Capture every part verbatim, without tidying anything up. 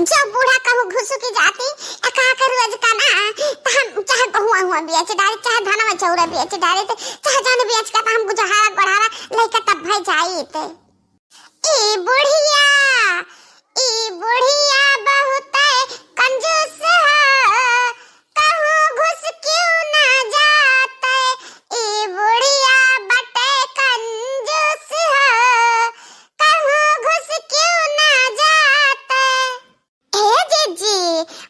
जब बूढ़ा कहूँ घुसुकी जाती, एका के रोज का ना, त हम चाहे गहुआ हुआ बेच डारे, चाहे धनवा चौरा बेच डारे, त चाहे जौन बेच के त हम गुजहारा गोढ़ारा लइका तब भई जाइत। ई बुढ़िया, ई बुढ़िया बहुत कंजूस है, कहूँ घुस क्यों ना जाते, ई बुढ़िया बटे कंजूस है, कहूँ घुस क्यों ना जाते। ए जीजी,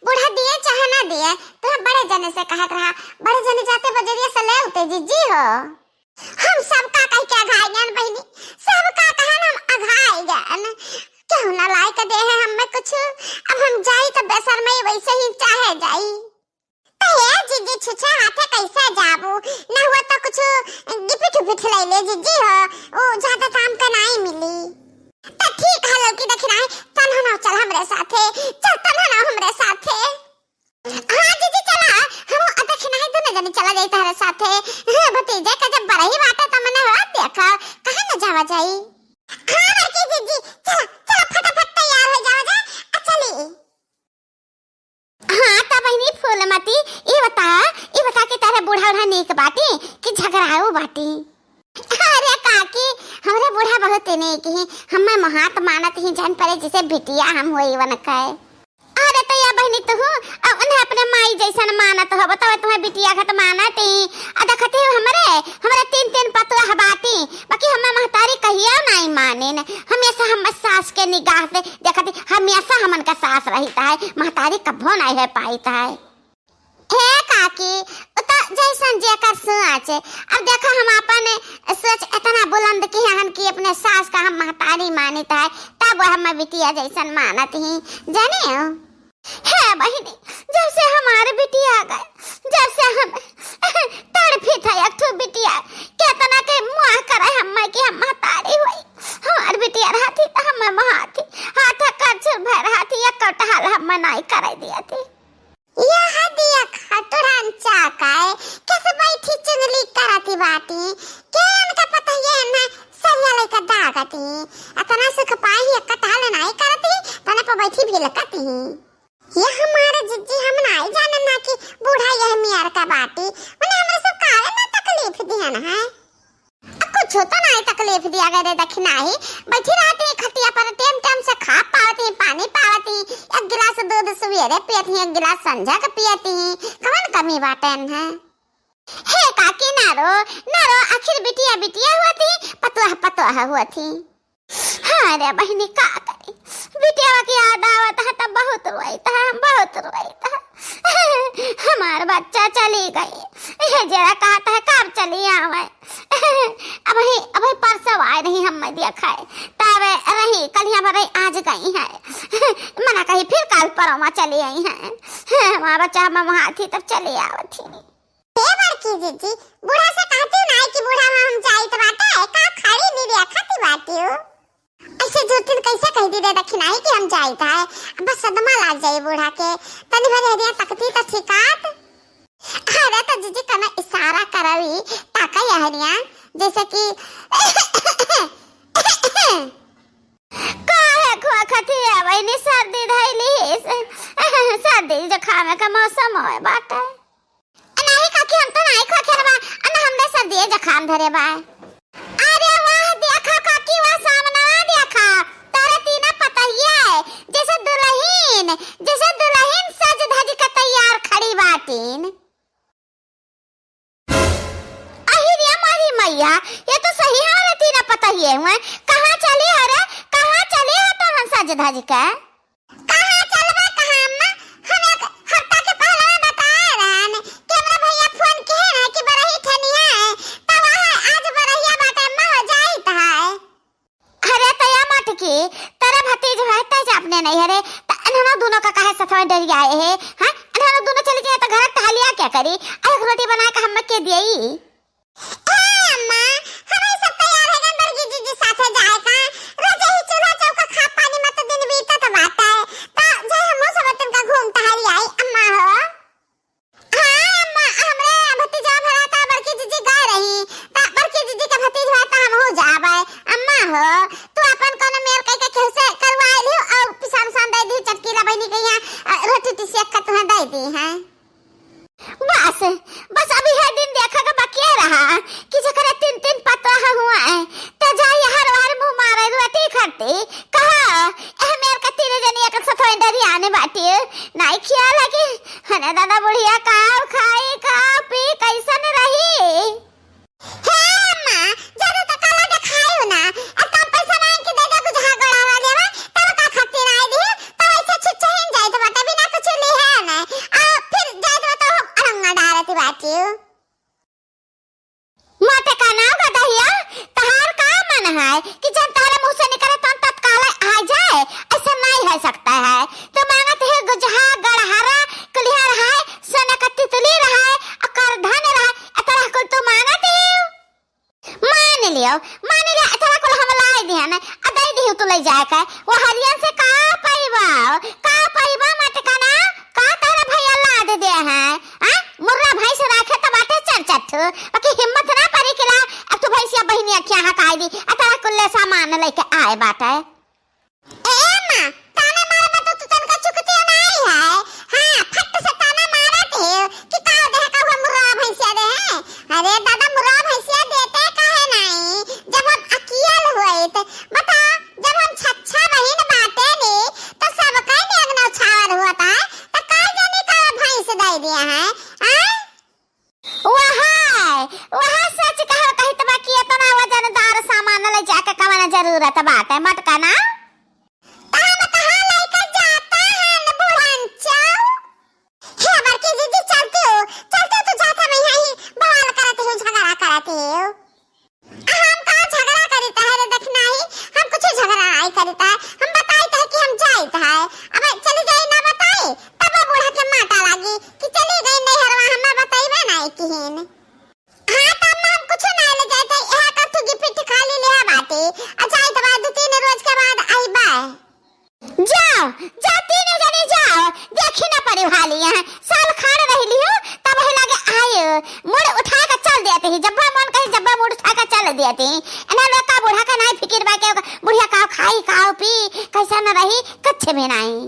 बूढ़ा दिए चाहे ना दिए, तोरा बड़े जने से कहत रहा, बड़े जने जाते बजरिया से ले उते जीजी हो। हम सबका कह के अघाई गन बहिनी, सबका कहन हम अघाई गन। केहू ना लाई के दे है हमें कुछ, अब हम जाई त बेसर में वैसे ही चाहे जाई। त हे जीजी छुछे हाथे कैसे जाबू, ना हुआ त कुछ गिफ्ट उफिट ले ले जीजी हो, वो ज्यादा काम का नाई मिली। त ठीक है लौकी दखिनाई, तन्हा ना चल हमरे साथे, चल तन्हा ना हमरे साथे। हाँ जीजी चला, हम अ दखिनाई दुनो जनी चला जाई तहरे साथे। हाँ, भतीजे का जब बरही बाटे त मने हो देखा, कहाँ न जावा जाई। हाँ बड़की जीजी, चला, चला फटाफट तैयार हो जावा जा, आ चली। हाँ त बहिनी फूलमती, ई बता, ई बता कि तारे बूढ़ा उढ़ा नीक बाटी कि झगड़ाऊ बाटी? अरे काकी, हमरे बूढ़ा बहुत नीक ही, हमें महात मानत ही जन परे जिसे बिटिया हम होई वन कहे। अरे त या बहिनी तू, अब उन्हें अपने माई जैसन मानत हो, बताओ तुम्हें बिटिया घट मानत ही। आ देखती हो हमरे, हमरे तीन तीन पतोह बाटी, बाकी हमें महतारी कहियो नाई मानिन। हमेशा हम सास के निगाह से देखती, हमेशा हमन का सास रहित है, महतारी कभो नाई है पाइत है। हे काकी, उ त जैसन जेकर सोच। अब देखो, हम अपन सोच इतना बुलंद की हन कि अपने सास का हम महतारी मानित है, तब हम बिटिया जैसन मानत ही, जाने हो? हे बहिनी, जब से हमारे बिटिया गए, जब से हम तड़फित है एक ठो बिटिया, केतना के मुआ करे हम कि हम महतारी होई। हमार बिटिया रहती त हम महाती, हाथ करछुल भर रहती, एक कौटहाल हम नाई करे दिया थी। यह दिया खटुरन चाकाए, कैसे बैठी चुगली करती बाटी, के इनका पता ये ना सरिया लेकर दागती, इतना सुख पाई है कटाल नाई करती, तने पर बैठी भिलकती। ये हमारे जिज्जी हम नाई जानन ना कि बूढ़ा यह मियार का बाटी, उन्हें हमरे सब काहे ना तकलीफ दिहन है। कुछ तो नाई तकलीफ दिया गए रे दखिनाही, बैठी रहती है खटिया पर, टेम टेम से खा पावती, पानी पावती, एक गिलास दूध सवेरे पियती, एक गिलास संझा के पियती, कवन कमी बाटे है? हे काकी ना रो, ना रो, आखिर बिटिया बिटिया हुआ थी, पतोह पतोह हुआ थी। हाँ रे बहिनी, का करी, बिटिया की याद आवत है तब बहुत रोइत है, बहुत रोइत है। हमार बच्चा चली गई, ये जरा कहत है कब चली आवे। अबही, अबही परसों आए रही हम दिया खाए, तब रही कलिया भर रही, आज गई है। मना कही फिर काल परमा चली आई है। हमारा बच्चा हम वहाँ थी तब चली आवत थी। ए बड़की जीजी, बूढ़ा से कहती हूँ ना कि बूढ़ा वहाँ हम जाइत बाटे, का खाली नहीं देखती बाटी हूँ। ऐसे झूठिन कैसे कह दी रे दखिनाही कि हम जाइत है? बस सदमा लाग जाई बूढ़ा के। तनी भर हरिया तकती त ठिकात। अरे त जीजी कना इशारा करवी, ताका यहरिया, जैसे कि काहे खोखत हिया बहिनी, सर्दी धइली है से। सर्दी जुकाम का मौसम होए बाटे। नाही काकी, हम तो नाही खोखे बा, अन हमरे सर्दी जुकाम धरे बा। अरे वाह, देखा काकी, वाह सामनवा देखा, तारे तीना पतहिया है, जैसे दुलहिन, जैसे दुलहिन सज धज के तैयार खड़ी बाटीन। अहि रे मोरी मैया, ये तो सही हमारे तीना पतहिए हुए। कहाँ चली हो रे? कहाँ चली हो तोहन सज धज के? कहाँ चलबे कहाँ अम्मा? हम एक हफ्ता के पहले बताए रहन कि हमरा भैया फोन किहे रहे कि बरही ठेनिया है, तब वह आज बरहिया बाटे अम्मा हो जाइत है। अरे तया मटकी, तेरे भतीज भाई तय अपने नहीं हरे, त इन्होंने दोनों का काहे सथवा डरियाए है, हाँ? इन्होंने दोनों चली जाए त घर टहलिया क्या करी? आ एक रोटी बनाए का हमें के दियई? ए अम्मा, हम ही सब तैयार है गन बड़की जीजी साथे जाए का। रोज ही चूल्हा चौका खा पानी में तो दिन बीतत बाटे। त जाए हमहू सब तनका घूम टहलियाई अम्मा हो। हाँ अम्मा, हमरे भतीजा भरा ता बड़की जीजी गए रही, ता बड़की जीजी के भतीज भरा ता हमहू जाबे। अम्मा हो, तू अपन कोनो मेल कह के केहू से करवाए लियो और पिसान उसान दे दी चटकीला बहिनी के। बाटी, नाई खियाल है कि, अरे दादा, बुढ़िया का खाई, का पी, कैसन रही? हे अम्मा, जदू तो काला देखायु ना, अब कम पैसा मांग के दे दे, कुछ हाँ गड़ा वाले बा, तब का खातिर आई दी, तब ऐसे छुच्छहिन जाइत बाटे, बिना कुछ लिहे ना, आ फिर जाइत बा तो अड़ंगा डारत बाटी। मोटे का नाव का दहिया, तहार का मन है कि जब तोहरे मुंह से निकले तब तत्काल आ जाए? ऐसा नहीं हो सकता है। तू मांगत है गुजहा, गड़हरा, कुलिहा रहा है, सोना का तितली रहा है, अकर धन रहा है, इतना कुल तू मांगत है। मान लियो, मान लियो, इतना कुल हम लाई दिया ना, आ दे दियो तू ले जाए के। वो हरियन से का पाइबा, का पाइबा मोटे का ना, का तोहरे भैया ला दे दे हैं? हाँ? मुर्रा भैंस राखे त बाटे चार चार ठो, बाकी हिम्मत ना परी कि ला, अब तू भैंसिया बहिनिया क्या हकाई दी, आ तारा कुल्ले सामान लेके आए बाटे। ए अम्मा, ताना मारे बा तो तू तनका चुकतिया नाई है। हाँ, फट से ताना मारत है कि का देह का हुआ मुर्रा भैंसिया दे है। अरे दादा, मुर्रा भैंसिया देते काहे नाई, जब हम अकियल होइत, बता, जब हम छच्छा बहिन बाटे नी, तो सबका नेग नौछावर होता है, तो का जाने का भैंस दे दिया है, आय? वह, वह सच कहा कहित बा कि इतना वजनदार सामान ले जाके कवन जरूरत बाटे, मटका ना? तो हम कहाँ लेके जाता है न बुढ़ंचो? हे बड़की दीदी, चलती हो, चलती हो, तू जाता नहीं है, बवाल करती हो, झगड़ा करती हो। हम का झगड़ा करी तहरे देखना ही, हम कुछ झगड़ा नहीं करी तहरे, हम बताई तहरे कि हम जाइत है। अब चली जाई ना बताई, तब वो बूढ़ा के माटा लागी कि चली गई नैहरवा, हमें बताइबे नहीं किहिन। हाँ, तब हम कुछ नहीं ले जाइत है, यहाँ का तू गिफ्ट खाली लिहा बाटी, आ जाइत बा दो तीन रोज के बाद आइबा। जाओ, जाओ, तीनों जने जाओ, देखी ना पड़ी हाली यहाँ। साल खाड़ रही लियो, तब वही लगे आए, मुड़ उठा के चल देते ही, जब्बा मन कही, जब्बा मुड़ उठा के चल देते ही। इन्हें लोग का बूढ़ा का नहीं फिकिर बा, के बुढ़िया का खाई, का पी, कैसा न रही, कुछ भी नहीं।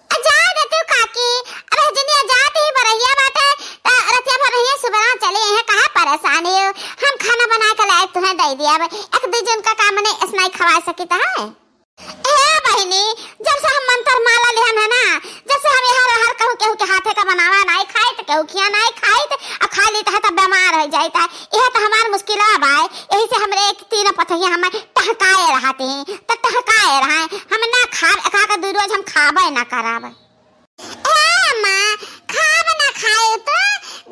आ जाए दे तू काकी, अब जनिया जात ही बरहिया बाटे, त रतिया भर रहिया सुबह चले हैं, कहाँ परेशान हो? हम खाना बना के लाए तुम्हें दे दिया, अब एक दो जन का काम नहीं, ऐसा नहीं खवा सकी तो है। ए बहिनी, जब से हम मंत्र माला लिहन है ना, जब से हम यहाँ रहर कहूँ केहू के हाथे का बनावा नाई खाइत, केहू खिया नाई खाइत, आ खा लीत है तब बीमार हो जाइत है। यह तो हमार मुश्किल है भाई, यही से हमरे एक तीन पथैया हमें टहकाए रहते हैं, तो टहकाए रहा है, हम ना खाब, एका का दू रोज हम खाबे ना कराब। ए अम्मा, खाब ना खाए तो,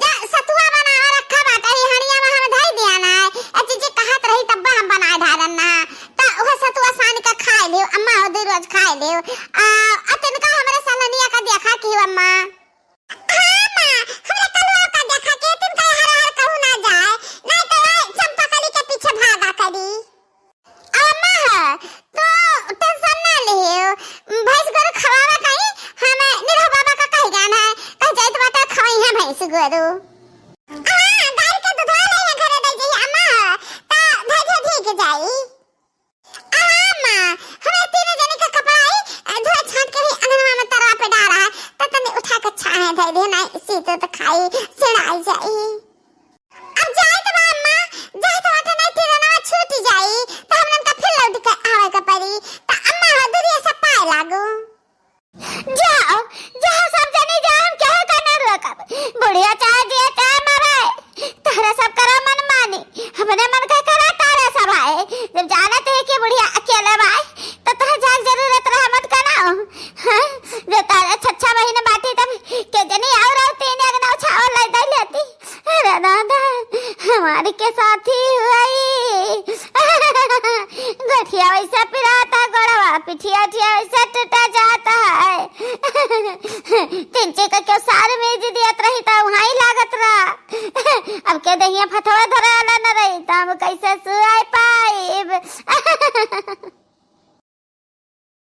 जा सतुआ बनावा रखा बाटे, ई हड़िया में हम धई दिया ना। ए जीजी कहत रही तब हम बनाए धारन ना। त उहे सतुआ सान के खाए लियो, अम्मा हो दू रोज खाए लियो। आ, आ तनिका हमरे सलनिया का देखा कि अम्मा। हाँ अम्मा, हमरे कलुआ का देखा के तनिका हर हर कहू ना जाए, नहीं तो वह चंपा कली के पीछे भागा करी। अम्मा ह, तो tension ना लियो, भैंस गोरू खवावा कहीं, हम निरहू बाबा का कही जान है, कह जाइत बाटे खवाई है भैंस गोरू। हाँ, गाय के दूधवा ले है घरे दे जाई अम्मा ह, ता धई धई धई के जाई। हाँ अम्मा, हमें तीनों जने का कपड़ा आई, धो छाट के ही अंगनवा में तरवा पे डाला है, त तनी उठा के छाहे धई दे, नहीं सीतो तो खाई, सिड़ाई जाई। अब जाए तो बा अम्मा, जाए तो बाटे, नहीं तिरनवा छूट जाई, तो हमनन का फिर लौट के आवे के पड़ी। तो अम्मा हो दूरिया से पाए लागू। जाओ, जाओ सब जने जाओ, हम केहू का ना रोकब। बुढ़िया चाहे जिए चाहे मरे, तोहरा सब करा मन मानी, अपने मन का करा तारे सब आए। जब जानत है कि बुढ़िया अकेले बाए, तो तोहर जाए जरूरत रहा मत कनाओ। हाँ? जब तारे छच्छा बहिन बाटी तब के जनी और, और तीन एक नौ छाओ ले दे लेती। अरे दादा, हमारी के साथी हुई। गठिया वैसे पिराता, गोड़वा पिठिया ठिया वैसे टूटा जाता है। तिनचे का क्यों सार में जी दियत रही था, वहाँ ही लागत रहा। अब के दहिया फथवा धरे वाला न रही, तो हम कैसे सुआई पा?